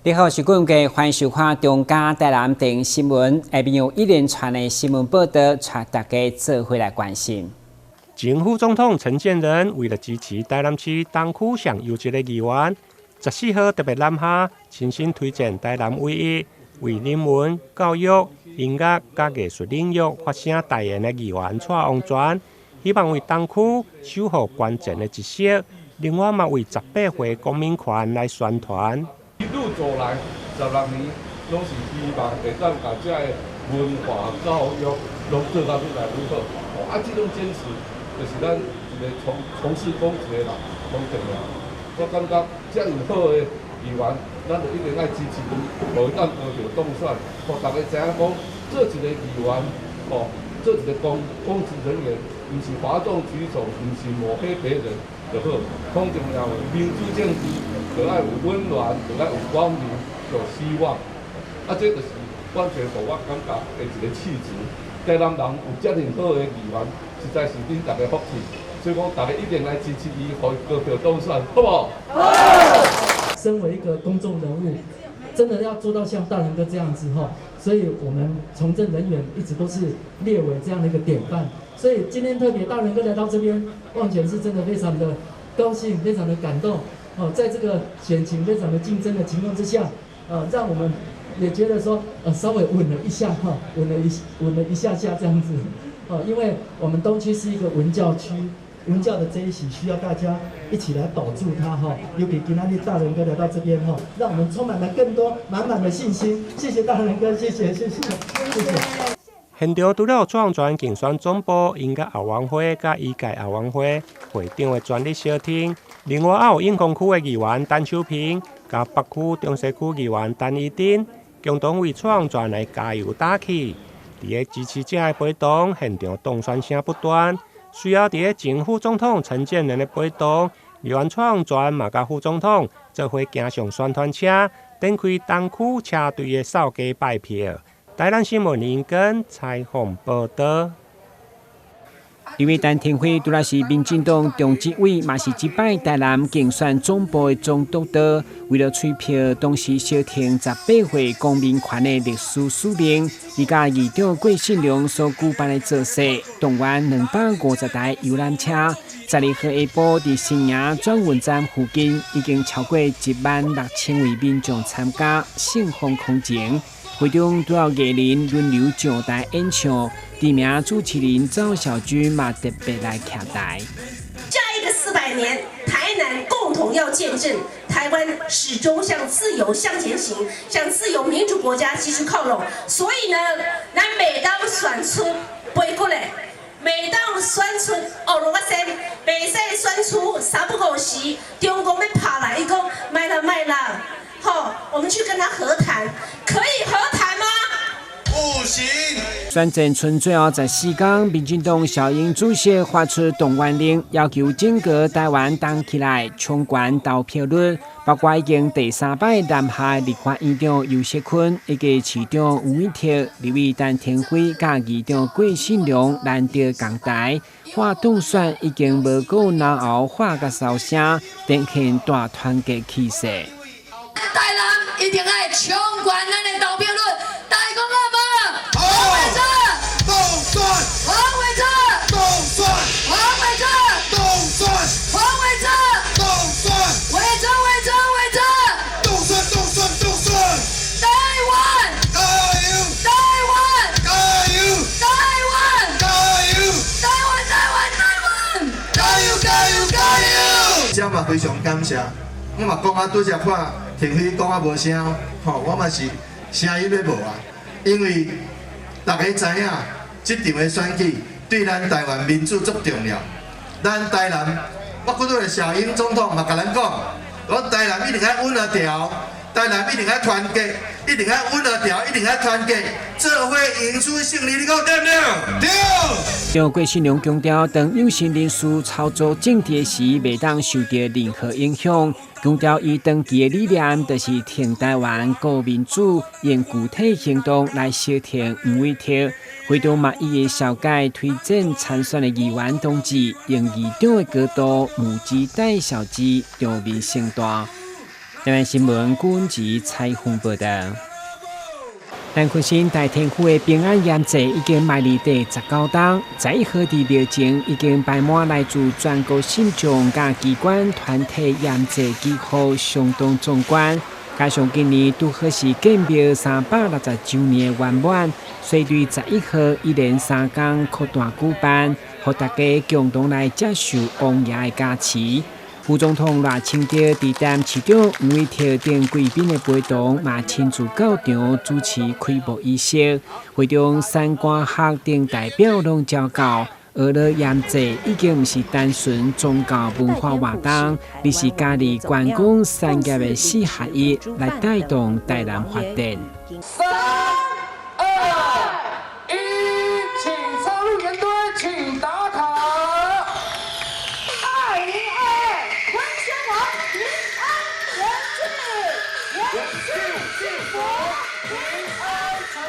你好，是郭永歡迎收看中嘉台南電新聞，下面有一連串的新聞報道，帶大家做伙來關心。前副總統陳建仁為了支持台南市東區上優質的議員，14號特別南下，親身推薦台南唯一為人文、教育、音樂佮藝術領域發聲代言的議員蔡旺泉，希望為東區守護關鍵的一席。另外嘛，為18歲公民權來宣傳。一路走來16年，攏是希望會當共遮个文化教育攏做甲愈來愈好。啊，這種堅持就是咱一個從事公職的人攏重要。我感覺遮爾好的議員，咱就一定愛支持伊，予伊當高票當選，予大家知影講，做一個議員，吼，做一個公職人員，毋是譁眾取寵，毋是抹黑別人就好。講重要的民主政治，就愛有溫暖，就愛有光明，有希望。啊，這就是完全予我感覺的一個氣質。台南人有遮爾好的議員，實在是恁大家福氣。所以講，大家一定來支持伊，予伊高票當選，好無？好。身為一個公眾人物，真的要做到像大仁哥這樣子哈，所以我們從政人員一直都是列為這樣的一個典範。所以今天特別大仁哥來到這邊，旺泉是真的非常的高興，非常的感動。哦，在這個選情非常的競爭的情況之下，讓我們也覺得說，稍微穩了一下哈，穩了一下下這樣子，哦，因為我們東區是一個文教區，文教的這一席需要大家一起來保住它哈。尤其今仔日大仁哥來到這邊哈，讓我們充滿了更多滿滿的信心。謝謝大仁哥，謝謝謝謝謝謝。現場除了蔡旺泉競選總部音樂後援會佮醫界後援會會長的專利相挺，另外還有永豐區的議員陳秋平，佮北區、中西區議員陳怡貞，共同為蔡旺泉來加油打氣。佇个支持者的陪同，現場當選聲不斷。隨後，佇个前副總統陳建仁的陪同，議員蔡旺泉嘛佮副總統做伙行上宣傳車，展開東區車隊的掃街拜票。台南新聞林根採訪報道。立委陳亭妃拄仔是民進黨中執委，嘛是這擺台南競選總部的總督導，為了催票，當時相挺18歲公民權的歷史使命，伊佮議長郭信良所舉辦的造勢，動員250台遊覽車，12號下晡佇新營轉運站附近，已經超過1萬6千位民眾參加，盛況空前。會中主要藝人輪流上台演唱，知名主持人趙小軍嘛特別來徛台。下一個400年，台南共同要見證台灣始終向自由向前行，向自由民主國家繼續靠攏。所以呢，咱袂當選出背骨嘞，袂當選出烏鱸仔鉎，袂使選出三不五時，中共欲拍來，伊講莫啦莫啦，好，我們去跟他和談，可以和談嗎？不行。選戰賰最後14天，民進黨小英主席發出動員令，要求整個台灣動起來，衝懸投票率。包括已經第三擺南下立法院長游錫堃，以及市長吳偉哲、立委陳亭妃、佮議長郭信良難得仝台，喊當選已經無閣然後喊佮梢聲，展現大團結氣勢。台南一定愛衝懸咱的投票率，大家講好無？好。當選。黃偉哲。當選。黃偉哲。當選。黃偉哲。當選。偉哲偉哲偉哲。當選當選當選。台灣。加油。台灣。加油。台灣。加油。台灣台灣台灣。加油加油加油！這嘛非常感謝，我嘛講啊，拄才看亭妃講啊無聲，吼，我嘛是聲音欲無啊，因為大家知影，這場的選舉對咱台灣民主足重要。咱台南，我拄拄小英總統嘛共咱講，講台南一定愛穩啊調，台南一定愛團結，一定愛穩啊調，一定愛團結，做伙贏出勝利，你講對毋對？對。張郭信良強調，當有心人士操作政治時，袂當受著任何影響。強調伊長期的理念，就是挺台灣、顧民主，用具體行動來相挺黃偉哲。會中嘛，伊會紹介推薦參選的議員同志，用議長的高度，募資帶小資，場面盛大。台灣新聞君子采訪報道。南鯤鯓大天府的平安鹽祭已經邁入第19冬，11號佇廟前已經排滿來自全國信眾佮機關團體鹽祭祈福，相當壯觀。加上今年拄好是建廟360週年的圓滿，所以對11號一連三工擴大舉辦，予大家共同來接受王爺的加持。副總統賴清德佇擔市長黃偉哲等貴賓的陪同，嘛親自到場主持開幕儀式。會中三官學等代表攏昭告，蚵仔鹽祭已經毋是單純宗教文化活動，而是加入觀光產業的四合一，來帶動台南發展。三、二、一，請插入鹽堆，請打卡。2022鯤鯓王平安鹽祭，延續幸福，平安成功。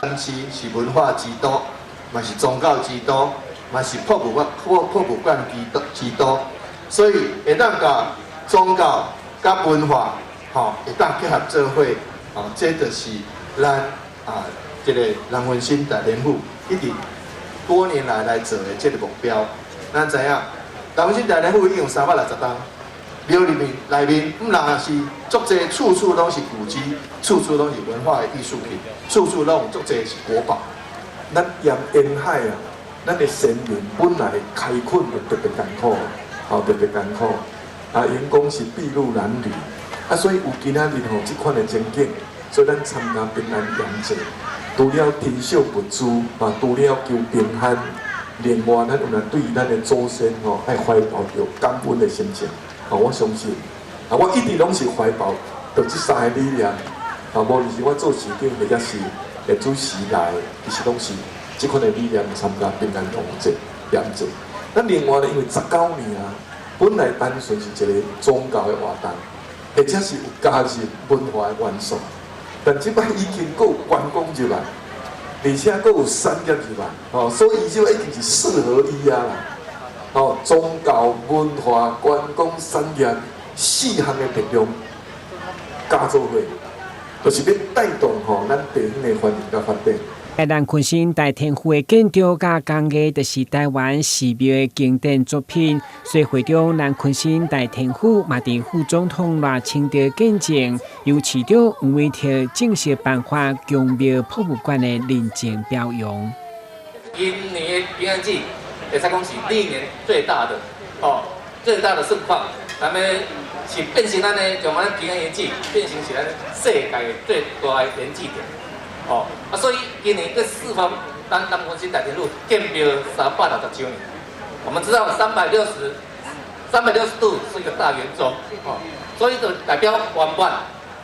南市是文化之都，嘛是宗教之都，嘛是博物館之都，所以會當共宗教佮文化，吼，會當結合做伙，吼，這就是咱啊，這個南鯤鯓大天府一直多年來來做的這個目標。咱知影，南鯤鯓大天府已經有360冬，廟裡面內面毋但是足濟，處處攏是古蹟，處處攏是文化的藝術品，處處攏有足濟是國寶。咱沿沿海啊，咱的先民本來開墾就特別艱苦，吼，特別艱苦。啊，𪜶講是篳路藍縷，啊，所以有今仔日吼這款的情景，所以咱參加平安鹽祭，除了添小物資，啊，除了求平安，另外咱有若對咱的祖先吼，愛懷抱著感恩的心情，吼，我相信，啊，我一直攏是懷抱著這三个理念，啊，無論是我做市長或者是會主持來，其實攏是這款的理念參加平安王祭、鹽祭。咱另外呢，因為19年啊，本來單純是一個宗教的活動，或者是有加入文化的元素，但這擺已經閣有觀光入來，而且閣有產業入來，吼，所以這已經是四合一啊啦，吼，宗教、文化、觀光、產業四項的力量加做伙，就是欲帶動吼咱地方的繁榮佮發展。台南鯤鯓大天府的建築佮工藝，就是台灣寺廟的經典作品。所以會中南鯤鯓大天府嘛，佇副總統賴清德見證，由市長黃偉哲正式頒發宮廟博物館的認證表揚。今年平安祭，會使講是歷年最大的哦，最大的盛況。咱們是變成咱的，將咱平安鹽祭變成是咱世界最大的鹽祭典。哦，啊，所以今年閣四方，咱南鯤鯓大天府建廟360週年。我們知道360度是一個大圓周，哦，所以就代表圓滿。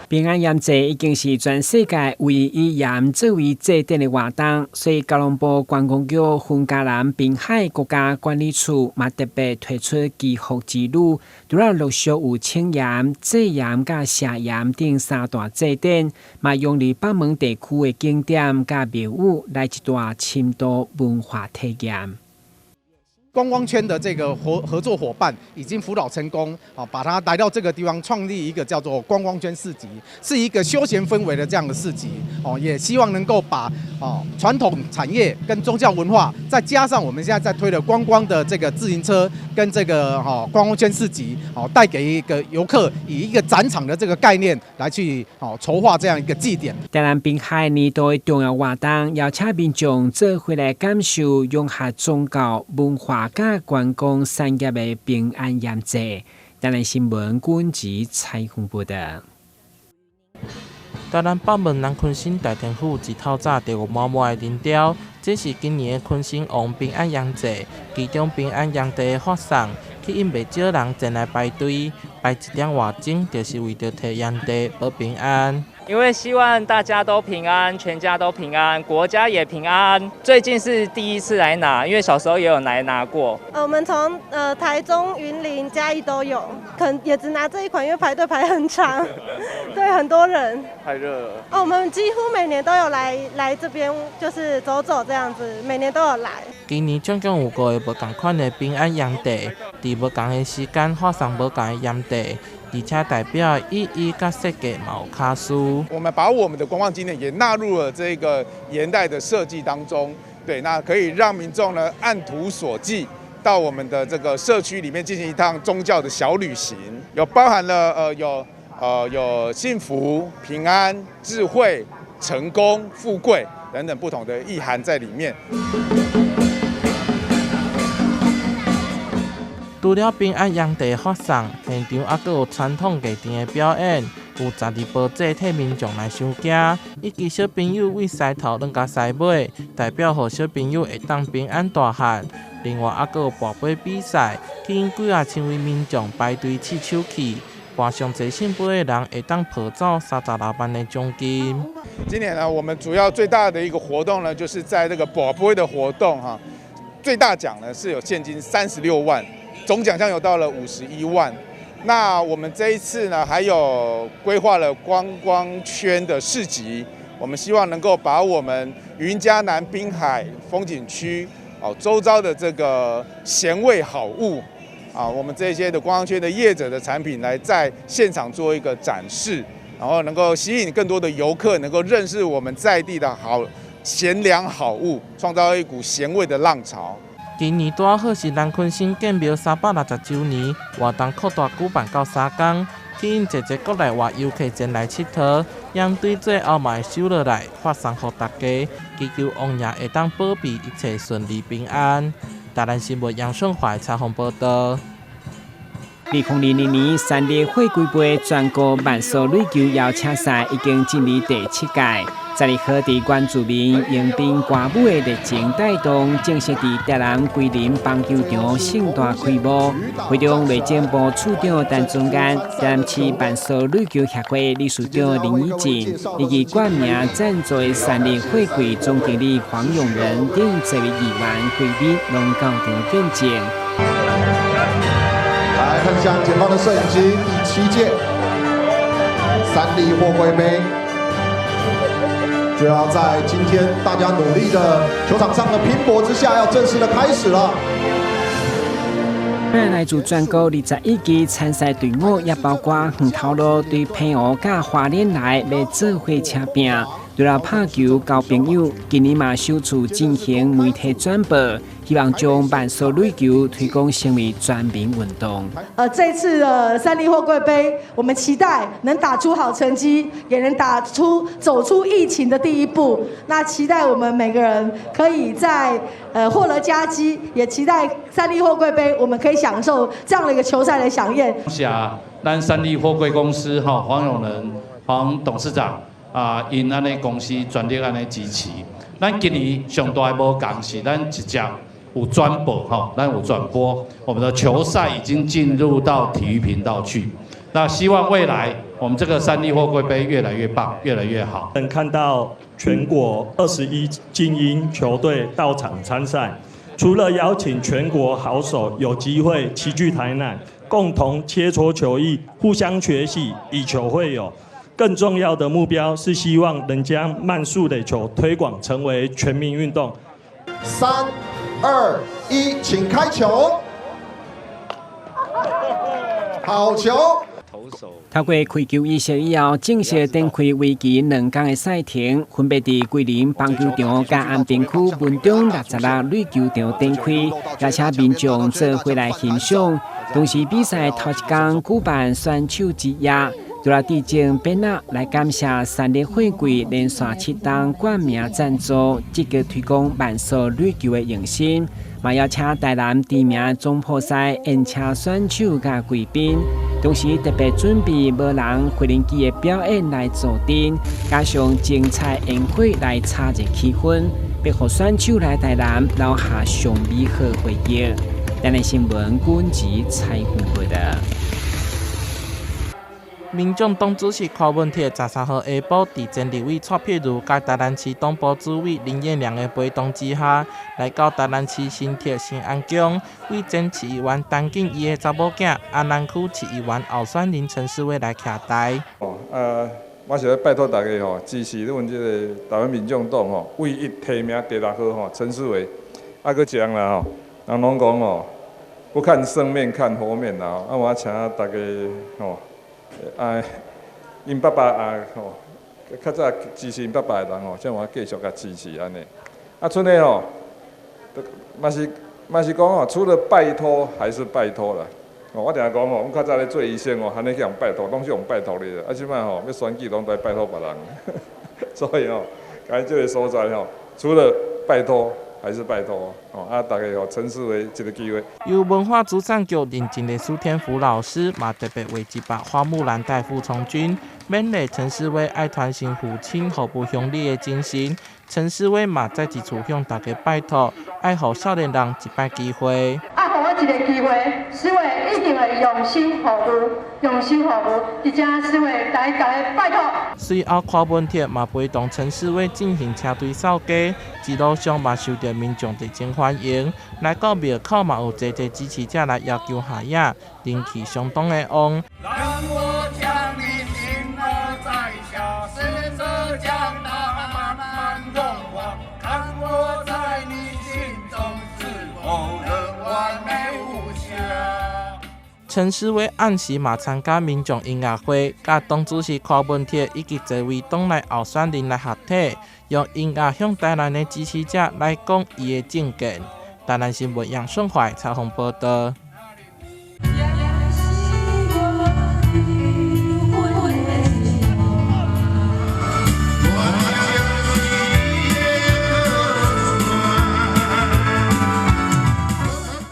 平安鹽祭已經是全世界唯一以鹽作為祭典的活動，所以交通部觀光局雲嘉南濱海國家管理處嘛特別推出祈福之旅，除了陸續有請鹽、祭鹽佮卸鹽等三大祭典，嘛用佇北門地區的景點佮廟宇來一段深度文化體驗。觀光圈的這個合作夥伴已經輔導成功，啊，把它來到這個地方創立一個叫做觀光圈市集，是一個休閒氛圍的這樣的市集，哦，也希望能夠把哦傳統產業跟宗教文化，再加上我們現在在推的觀光的這個自行車跟這個哈觀光圈市集，哦，帶給一個遊客以一個展場的這個概念來去哦籌劃這樣一個祭典。台南濱海年度的重要活動，邀請民眾做伙來感受融合宗教文化佮觀光產業的平安鹽祭。台南新聞君子採訪報道。台南北門南鯤鯓大天府自透早就有滿滿的人潮，這是今年的鯤鯓王平安鹽祭，其中平安鹽茶的發送，吸引袂少人前來排隊，排一點外鐘，就是為著提鹽茶保平安。因為希望大家都平安，全家都平安，國家也平安。最近是第一次來拿，因為小時候也有來拿過。我們從台中、雲林、嘉義都有，可能也只拿這一款，因為排隊排很長，對，很多人。太熱了。哦，我們幾乎每年都有來這邊，就是走走這樣子，每年都有來。今年總共有五個無仝款的平安鹽茶，佇無仝的時間發送無仝的鹽茶，而且代表意義佮設計嘛有巧思。我們把我們的觀光景點也納入了這個鹽帶的設計當中，對，那可以讓民眾呢按圖索驥到我們的這個社區裡面進行一趟宗教的小旅行，有包含了有幸福、平安、智慧、成功、富貴等等不同的意涵在裡面。除了平安揚茶發送，現場猶閣有傳統藝場的表演，有12步祭替民眾來收驚，以及小朋友為獅頭轉佮獅尾，代表予小朋友會當平安大漢。另外，猶閣有跋杯比賽，吸引幾仔千位民眾排隊試手氣，跋上濟聖杯的人會當抱走36萬的獎金。今年呢，我們主要最大的一個活動呢，就是在這個跋杯的活動哈，最大獎呢是有現金36萬。總獎項有到了51萬，那我們這一次呢，還有規劃了觀光圈的市集，我們希望能夠把我們雲嘉南濱海風景區哦周遭的這個鹹味好物啊，我們這些的觀光圈的業者的產品來在現場做一個展示，然後能夠吸引更多的遊客能夠認識我們在地的好賢良好物，創造一股鹹味的浪潮。今年拄好是南鯤鯓建廟360周年，活動擴大舉辦到3工，吸引濟濟國內外遊客前來𨑨迌。領隊最後嘛會收落來發送予大家，祈求王爺會當保庇一切順利平安。台南新聞楊順懷採訪報導。2022年三立貨櫃杯全國慢速壘球邀請賽已經進入第7屆。12號佇原住民迎賓歌舞的熱情帶動，正式佇台南龜林棒球場盛大開幕。會中內政部處長陳宗彥、台南市慢速壘球協會理事長林以進，以及冠名贊助的三立貨櫃總經理黃永仁等這位議員貴賓，攏到場見證。來看向前方的攝影機，第7屆三立貨櫃杯。就要在今天大家努力的球場上的拼搏之下，要正式的開始了。來自全國21支參賽隊伍，也包括遠頭路對澎湖佮花蓮來，欲做伙車拼。除了拍球交朋友，今年嘛首次進行媒體轉播，希望將慢速壘球推廣成為全民運動。這次的三立貨櫃杯，我們期待能打出好成績，也能打出走出疫情的第一步。那期待我們每個人可以在獲得佳績，也期待三立貨櫃杯，我們可以享受這樣的一個球賽的饗宴。謝咱三立貨櫃公司哈黃永仁黃董事長。啊，𪜶按呢公司全力按呢支持。咱今年上大的無仝是咱直接有轉播吼，咱有轉播，我們的球賽已經進入到體育頻道去。那希望未來我們這個三立貨櫃杯越來越棒，越來越好。能看到全國21精英球隊到場參賽，除了邀請全國好手有機會齊聚台南，共同切磋球藝，互相學習，以球會友。更重要的目標是希望能將慢速壘球推廣成為全民運動。 3、2、1，請開球！好球！透過開球儀式以後，正式展開為期2天的賽程，分別佇龜林棒球場佮安平區文中66壘球場展開，邀請民眾做伙來欣賞。同時，比賽頭一天舉辦選手之夜。除了致贈匾額來感謝三立貨櫃連續7冬冠名贊助，積極推廣慢速壘球的用心，嘛邀請台南知名總鋪師宴請選手佮貴賓，同時特別準備無人飛行機的表演來助陣，加上精彩煙火來炒熱氣氛，欲予選手來台南留下上美好回憶。台南新聞軍事採訪報導。民眾黨主席柯文哲13號下晡，佇前立委蔡壁如佮台南市黨部主委林彥良的陪同之下，來到台南市新鐵新安宮，為前市議員陳景伊的查某囝安南區市議員候選人陳世偉來徛台。我是欲拜託大家吼，支持阮這个台灣民眾黨吼，唯一提名第6號吼陳世偉。啊，閣一項啦吼，人攏講吼，不看僧面看佛面啦，啊，我請大家吼。啊，𪜶爸爸啊吼，較早支持𪜶爸爸的人吼，才有繼續共支持按呢。啊，賰呢吼，嘛是講吼，除了拜託還是拜託啦。哦，我定定講吼，阮較早咧做醫生哦，按呢去予拜託，攏是予拜託你啦。啊，這擺吼欲選舉攏愛拜託別人，所以吼，佇這個所在吼，除了拜託還是拜託哦。啊，大家予陳思維一個機會。由文化資產局認證的蘇天福老師嘛，特別為這擺花木蘭代父從軍，勉勵陳思維愛傳承父親服務鄉里的精神。陳思維嘛再一次向大家拜託，愛予少年人一擺機會。愛予我一个機會，思維一定會用心服務，用心服務，佇遮思維來共你拜託。隨後柯文哲嘛陪同陳思維進行車隊掃街，一路上嘛受著民眾熱情歡迎。來到廟口嘛有濟濟支持者來要求合影，人氣相當的旺。讓我將你心兒摘下，試著將它慢慢融化，看我在你心中是否仍完美無瑕。陳思維暗時嘛參加民眾音樂會，佮黨主席柯文哲以及濟位黨內候選人來合體，用音樂向台南的支持者來講伊的政見。台南新聞楊順懷採訪報導。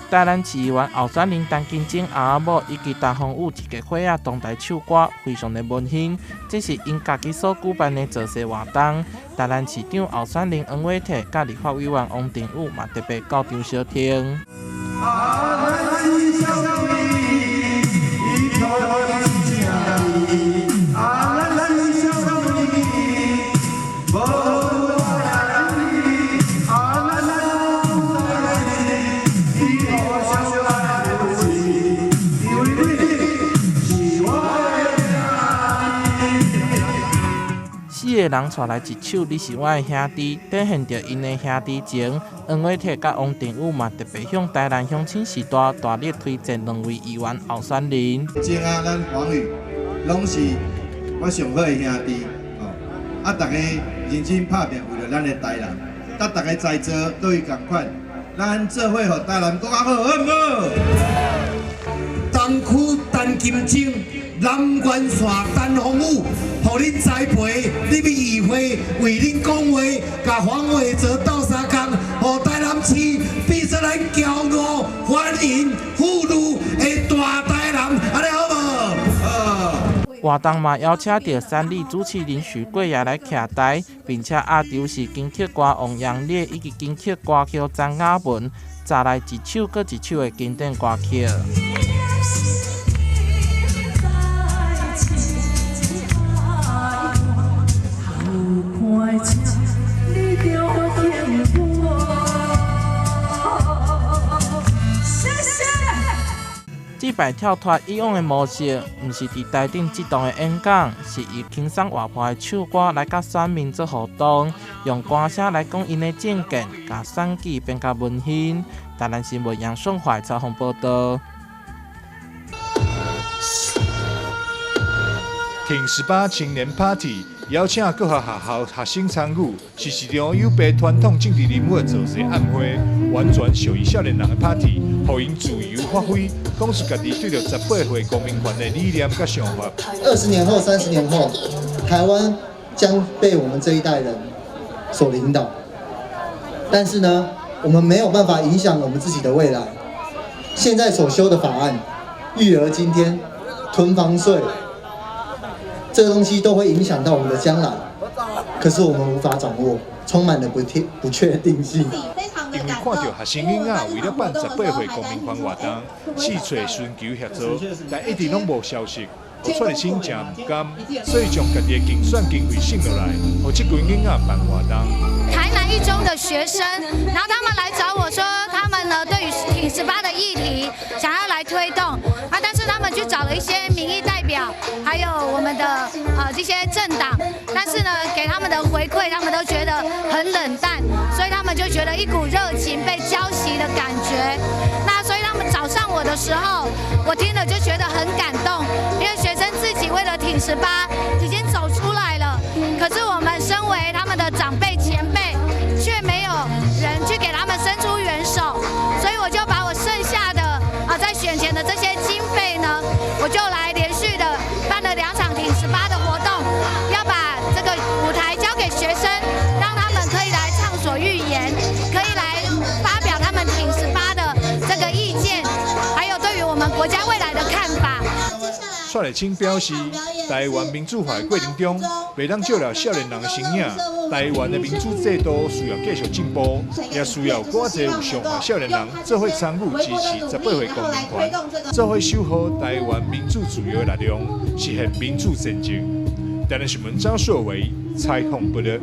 台南市議員候選人陳金鐘阿某以及陳芳語一家伙仔同台唱歌，非常的溫馨。這是𪜶家己所舉辦的造勢活動。台南市長候選人黃偉哲佮立法委員王定宇嘛特別到場相挺。四个人帶來一首《你是我的兄弟》，展現著𪜶的兄弟情。黃偉哲佮王定宇嘛特別向台南鄉親序大大力推薦兩位議員候選人。前啊，咱黃宇攏是我上好的兄弟，哦，啊，大家認真拍拚為著咱的台南，佮大家在座各位仝款，咱做伙予台南閣較好，好毋好？東區陳金鐘，南源線陳鳳宇，予恁栽培入去議會，為恁講話，共黃偉哲鬥相共，予台南市變做咱驕傲、歡迎、富裕的大台南，按呢好無？活動嘛邀請著三立主持人許貴也來徛台，並且壓軸是金曲歌王楊烈以及金曲歌后張雅文，帶來一首閣一首的經典歌曲。這擺跳脫以往的模式，毋是佇台頂激動的演講，是以輕鬆活潑的唱歌來佮選民做互動，用歌聲來講𪜶的政見，共選舉變較溫馨。台南新聞楊順懷採訪報導。挺18青年 Party 邀請各校學校學生參與，是一場有別傳統政治人物的造勢晚會，完全屬於少年人的 Party，予𪜶自由發揮，講出家己對著18歲公民權的理念佮想法。20年後、30年後，台灣將被我們這一代人所領導，但是呢，我們沒有辦法影響我們自己的未來。現在所修的法案，育兒津貼、囤房稅。這個東西都會影響到我們的將來，可是我們無法掌握，充滿了不確定性。因為看著學生囡仔為了辦18歲公民權活動，四處尋求協助，但一直攏無消息，予蔡日新誠毋甘，所以將家己的競選經費省落來，予這群囡仔辦活動。台南一中的學生，然後他們來找我說，他們呢對於挺18的議題想要來推動，啊，但是他們去找了一些民意代表，還有我們的這些政黨，但是呢給他們的回饋，他們都覺得很冷淡，所以他們就覺得一股熱情被澆熄的感覺。那所以他們找上我的時候，我聽了就覺得很感動，因為學生自己為了挺十八已經走出來了，可是我們身為他們的長輩前輩，卻沒有人去給他們伸出援手，所以我就把我剩下的啊在選前的這些經費呢，我就來連續的辦了兩場挺十八的活動，要把這個舞台交給學生，讓他們可以來暢所欲言，可以來發表他們挺十八的這個意見，還有對於我們國家未來的看法。蔡麗清表示，台灣民主化的過程中，袂當少了少年人的身影。台灣的民主制度需要繼續進步，也需要閣濟有想法少年人做伙參與支持十八歲公民權，做伙守護台灣民主自由的力量，實現民主前進。台南新聞張碩偉採訪報導。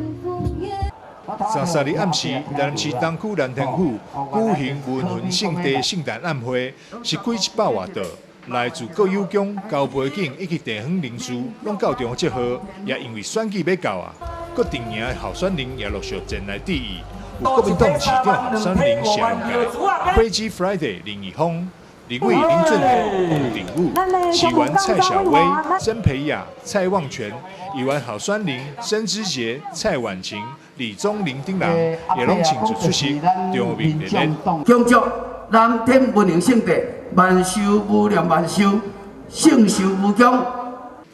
33日暗時，台南市東區南天府舉行文魂聖地聖誕暗會，是幾一百外桌。來自各有宮、高背景以及地方人士，攏到場祝賀。也因為選舉欲到啊，各陣營的候選人也陸續前來致意。有國民黨市長候選人謝龍介、Crazy Friday 林義峰、立委林俊憲、王定宇、市議員蔡小薇、曾培雅、蔡旺全、議員候選人申之傑、蔡婉晴、李宗霖等人，也攏親自出席，場面熱烈。恭祝南天文明聖地萬壽無量萬壽，聖壽無窮。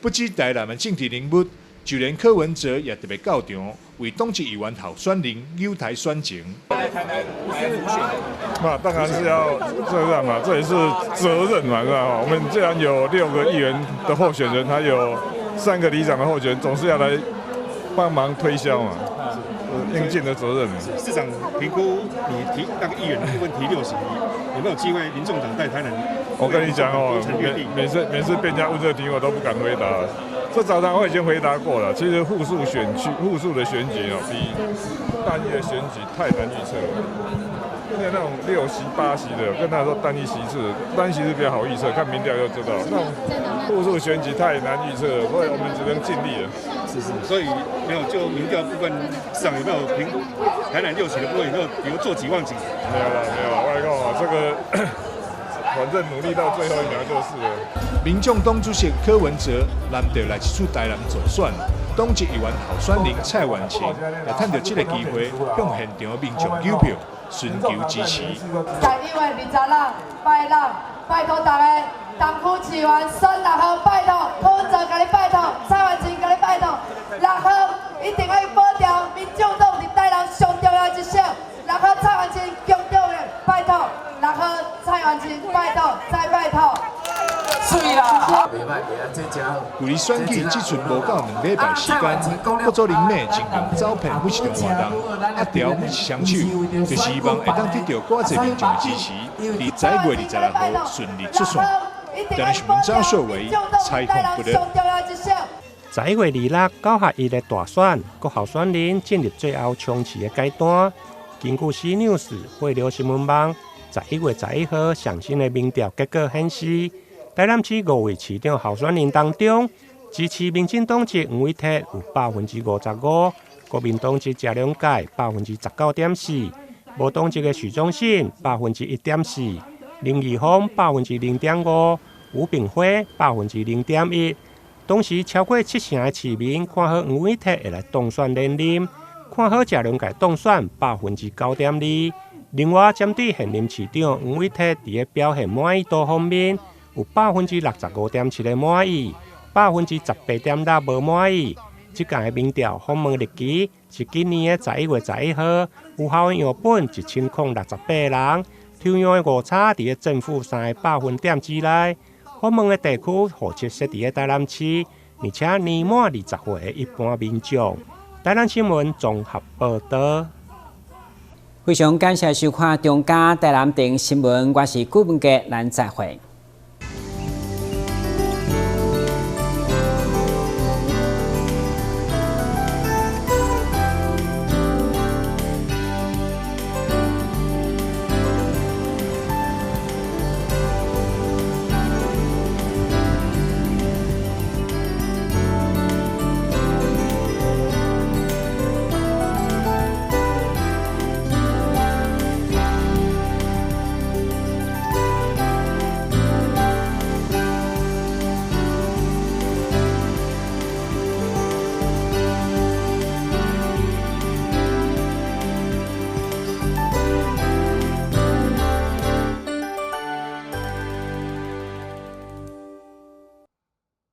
不止台南的政治人物，就連柯文哲也特別到場，為黨籍議員候選人扭台選情。那當然是要這樣嘛，這也是責任嘛，是吧？我們既然有6個議員的候選人，還有3個里長的候選人，總是要來幫忙推銷嘛，應盡的責任。市長評估你提那個議員的部分提6席，有沒有機會民眾黨在台南？我跟你講哦，每次被人家問這個題，我都不敢回答。這早上我已經回答過了。其實複數選區、複數的選舉哦，比單一的選舉太難預測了。現在那種6席8席的，跟他說單一席次，單一席次比較好預測，看民調就知道。那種複數選舉太難預測了，所以我們只能盡力了。是是，所以沒有就民調部分，市長有沒有評估台南6席的部分有沒有，比如做幾萬幾？沒有了，沒有了，我來講啊，這個。反正努力到最後一秒就是了。民眾黨主席柯文哲難得來一次台南助選，黨籍議員候選人蔡婉晴也趁著這個機會向現場民眾求票，尋求支持。11月26拜六，拜託大家，東區市議員選6號，拜託柯文哲，共你拜託蔡婉晴，共你拜託6號一定愛保持民眾黨佇台南上重要一席，6號蔡婉晴強重的，拜託6號蔡婉晴，拜託再拜託。水啦！距離選舉只剩無夠2禮拜時間，各組人馬盡量走遍每一場活動，壓調每一雙手，就希望會當得到閣濟民眾的支持，佇11月26號順利出線。台南新聞張秀維採訪報導。11月269合1的大選，各候選人進入最後衝刺的階段。根據 C News 匯流新聞網11月11號上新的民調結果顯示，台南市五位市長候選人當中，支持民進黨籍黃偉哲有55%，國民黨籍謝龍介19.4%，無黨籍的許忠信1.4%，林義峰0.5%，吳炳輝0.1%。當時超過70%的市民看好黃偉哲會來當選連任，看好謝龍介當選9.2%。另外，針對現任市長黃偉哲佇咧表現滿意度方面，有65.7%的滿意，18.6%無滿意。這屆的民調訪問日期是今年的11月11號，有效的樣本1068人，抽樣的誤差佇咧正負3個百分點之內。訪問的地區戶籍設佇咧台南市，而且年滿20歲的一般民眾。台南新聞綜合報導。非常感謝收看中嘉台南電新聞，我是顧文傑，咱再會。